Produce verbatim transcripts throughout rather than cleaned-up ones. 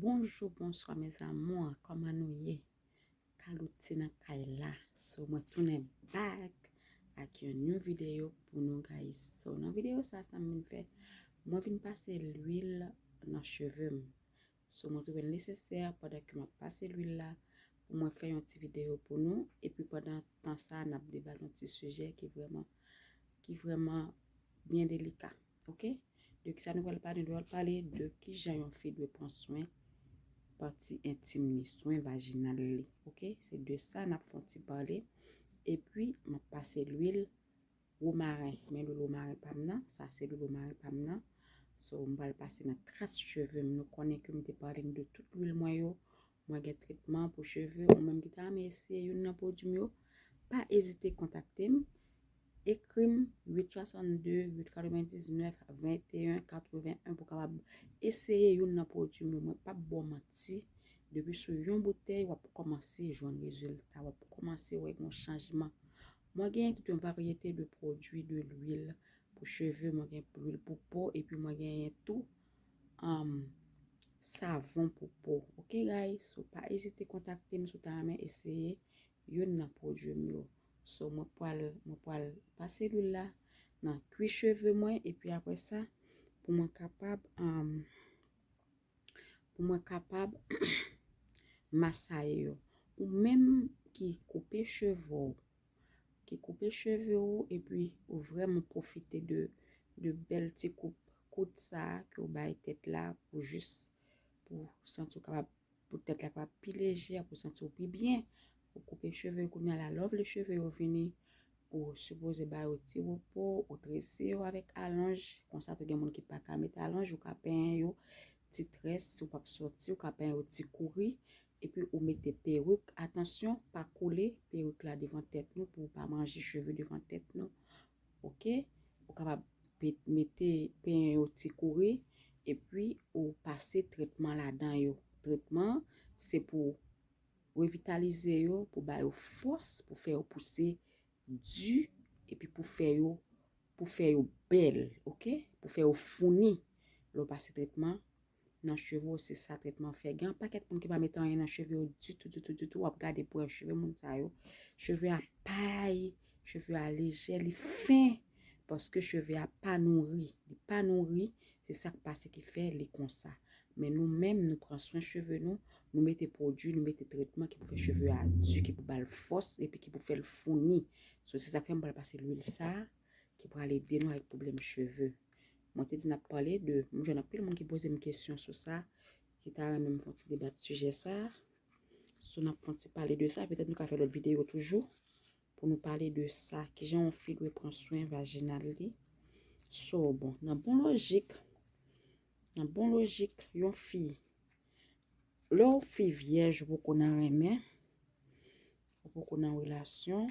Bonjou, bonswa mes amours, kòman nou ye? Kalouti nan kay la. So, mwen tounen back ak yon new video pou nou, guys. So, nan video sa, sa m vin fè, mwen vin pase lwil nan cheve m. So, mwen twouve l nesesè pandan ke m ap pase lwil la pou mwen fè yon ti video pou nou. Epi pandan tan sa, n ap deba yon ti sijè ki vrèman, ki vrèman byen delika. Ok? De kisa nou pral pale? Nou pral pale de kijan yon fi dwe pran swen pati entim li, swen vajinal li. Ok? Se de sa n ap fè yon ti pale. Epi, m ap pase lwil womaren. Men lwil womaren pa m nan. Sa se lwil womaren pa m nan. So, m pral pase nan tras cheve m. Nou konnen ke m te pale de tout lwil mwen yo. Mwen gen tretman pou cheve. Ou menm ki ta renmen eseye youn nan pwodui m yo, pa ezite kontakte m. Ekri m uit swasannde, uit katrevendiznèf, venteyen katreven pou kapab eseye youn nan pwodui m yo. Mwen p ap ba w manti. Depi sou yon boutèy, w ap kòmanse jwenn rezilta. W ap kòmanse wè yon chanjman. Mwen genyen tout yon varyete de pwodui, de lwil pou cheve, mwen gen lwil pou po, epi mwen genyen tou um, savon pou po. Ok, guys? So, pa ezite kontakte m si w ta renmen eseye youn nan pwodui m yo. So, mwen pral, mwen pral pase lwil la nan kwi cheve mwen, epi apre sa, pou mwen kapab, um, pou mwen kapab masaye yo. Ou menm ki koupe cheve w, ki koupe cheve w, epi ou vrèman pwofite de, de bèl ti koup kout sa a ke w bay tèt la pou jis, pou santi w kapab, pou tèt la kapab pi lejè, pou santi w pi byen. Ou koupe cheve kounye a la, lè w vle cheve yo vini, ou sipoze ba yo ti repo, ou trese yo avèk alonj. Konsa tou gen moun ki pa ka met alonj, ou ka penyen yo ti très, si w p ap sòti, ou ka penyen yo ti kouri, epi ou mete perik. Atansyon, pa kole perik la devan tèt nou pou w pa manje cheve devan tèt nou. Ok? Ou kapab pe-, mete penyen yo ti kouri, epi ou pase tretman ladan yo. Tretman, se pou revitalize yo, pou ba yo fòs, pou fè yo pouse di, epi pou fè yo, pou fè yo bèl, ok? Pou fè yo founi. Lè w pase tretman nan cheve w, se sa tretman fè. Gen yon pakèt moun ki pa mete anyen nan cheve yo ditou, ditou, ditou. W ap gade pou wè cheve moun sa yo. Cheve a pay, cheve a lejè, li fen. Paske cheve a pa nouri. Li pa nouri, se sa k pase ki fè li konsa. Men nou menm, nou pran swen cheve nou, nou mete pwodui, nou mete tretman ki pou fè cheve a di, ki pou ba l fòs, epi ki pou fè l founi. So, se sa k fè m pral pase lwil sa a, ki pral ede nou avèk pwoblèm cheve. Mwen te di n ap pale de, m jwenn anpil moun ki poze m kesyon sou sa, ki ta renmen m fè yon ti deba de sijè sa a. So, n ap fè yon ti pale de sa, petèt nou ka fè lòt videyo toujou pou nou pale de sa, kijan yon fi dwe pran swen vajinal li. So, bon, nan bon lojik, nan bon lojik, yon fi, lè w fi vyèj, ou poko nan renmen, ou poko nan relasyon,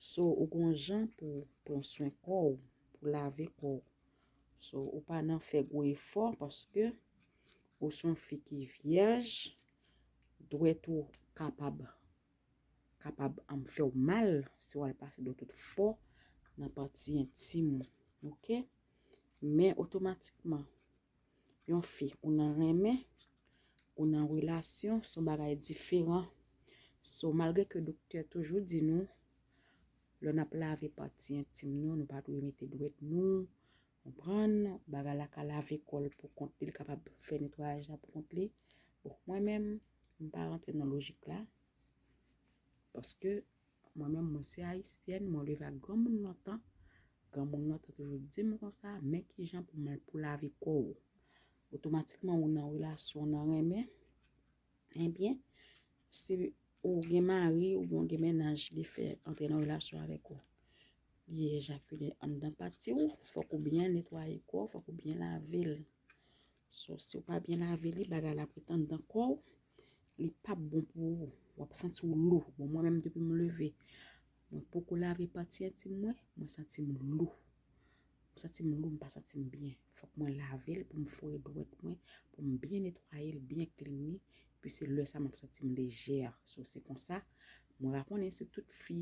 so, ou gon jan pou pran swen kò w, pou lave kò w. So, ou pa nan fè gwo efò paske ou se yon fi ki vyèj, dwèt ou kapab, kapab, um, fè w mal si w al pase dwèt ou twò nan pati entim ou, ok? Men otomatikman, yon fi, ou nan renmen, ou nan relasyon, se yon bagay diferan. So, malgre ke doktè toujou di nou, lè n ap lave pati entim nou, nou pa dwe mete dwèt nou, konprann, bagay la ka lave kò l pou kont li, li kapab fè netwayaj la pou kont li. Bon, mwen menm, m pa rantre nan lojik la, paske mwen menm, mwen se ayisyèn, mwen leve ak granmoun lontan. Granmoun lontan toujou di m konsa, men kijan pou mwen, pou lave kò w. Otomatikman, ou nan relasyon, ou nan renmen. Ebyen, si ou gen mari oubyen ou gen mennaj, li fè antre nan relasyon avèk ou, li ejakile anndan pati w, fòk ou byen netwaye kò w, fòk ou byen lave l. So, si w pa byen lave li, bagay la ap ret anndan kò w, li p ap bon pou ou. W ap santi w lou. Bon, mwen menm, depi m leve, mwen poko lave pati entim mwen, mwen santi m lou. M santi m lou, m pa santi m byen. Fòk mwen lave l pou m foure dwèt mwen, pou m byen netwaye l, byen clean li. Epi se lè sa m ap santi m lejè. So, se konsa, mwen pa konnen si tout fi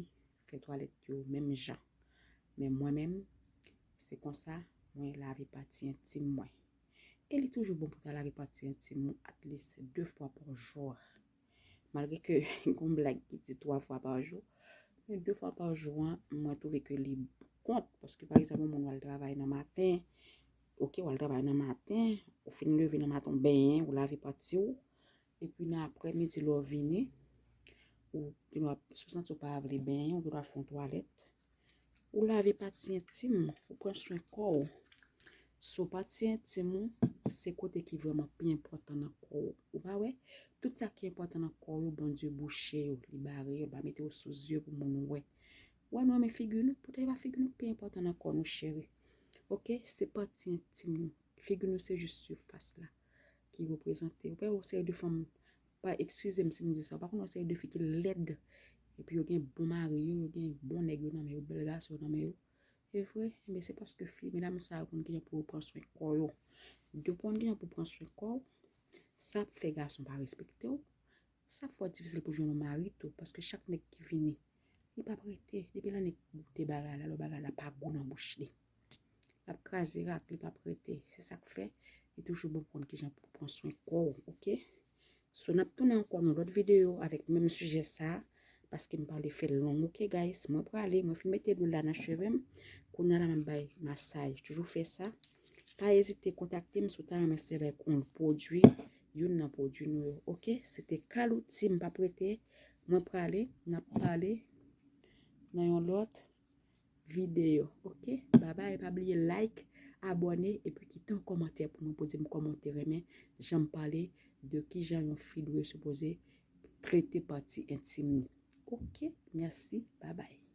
fè twalèt yo menm jan. Men mwen menm, se konsa mwen lave pati entim mwen. E li toujou bon pou ta lave pati entim ou at least de fwa pa jou. Malgre ke gon blag ki di twa fwa pa jou, men de fwa pa jou an, mwen twouve ke li kont. Paske pa egzanp, yon moun w al travay nan maten, ok, w al travay nan maten, ou fin leve nan maten, w benyen, ou lave pati w, epi nan aprèmidi lè w vini, ou gendwa, si w santi w pa vle benyen, ou gendwa fè yon twalèt, ou lave pati entim ou, ou pran swen kò w. So, pati entim ou, se kote ki vrèman pi enpòtan nan kò w. Ou pa wè? Tout sa ki enpòtan nan kò w yo, Bondye bouche yo, li bare yo, li pa mete yo sou zye pou moun wè. Wè, nou renmen figi nou, poutèt e pa figi nou ki pi enpòtan nan kò nou, cheri. Ok? Se pati entim nou. Figi nou se jis sifas la ki reprezante. Ou pa wè yon seri de fanm, pa, eskize m si m di sa, ou pa konn yon seri de fi ki lèd, epi yo gen bon mari yo, yo gen bon nèg yo nan men yo, bèl gason yo nan men yo. E vre, men se paske fi, medam sa yo konn kijan pou yo pran swen kò yo. Depi w konn kijan pou pran swen kò w, sa ap fè gason pa respekte w, sa ap fè w difisil pou jwenn yon mari tou, paske chak nèg ki vini, li p ap rete. Depi lè nèg goute bagay la, lè bagay la pa gou nan bouch li, l ap kraze rak, li p ap rete. Se sa k fè li toujou bon pou konn kijan pou pran swen kò w, ok? So, n ap tounen ankò nan lòt videyo avèk menm sijè sa, paske m pa vle fè l long, ok, guys? Mwen prale, mwen fin mete lwil la nan cheve m. Kounye a la, m ap bay masaj. Toujou fè sa. Pa ezite kontakte m si w ta renmen sèvi ak yon pwodui, youn nan pwodui nou yo, ok? Se te Kalou Team, m p ap rete. Mwen prale, n ap pale nan yon lòt videyo, ok? Babay, pa bliye like, abòne, epi kite yon kòmantè pou mwen, pou di m kòman w te renmen jan m pale de kijan yon fi dwe sipoze trete pati entim li. Ok, mèsi, babay.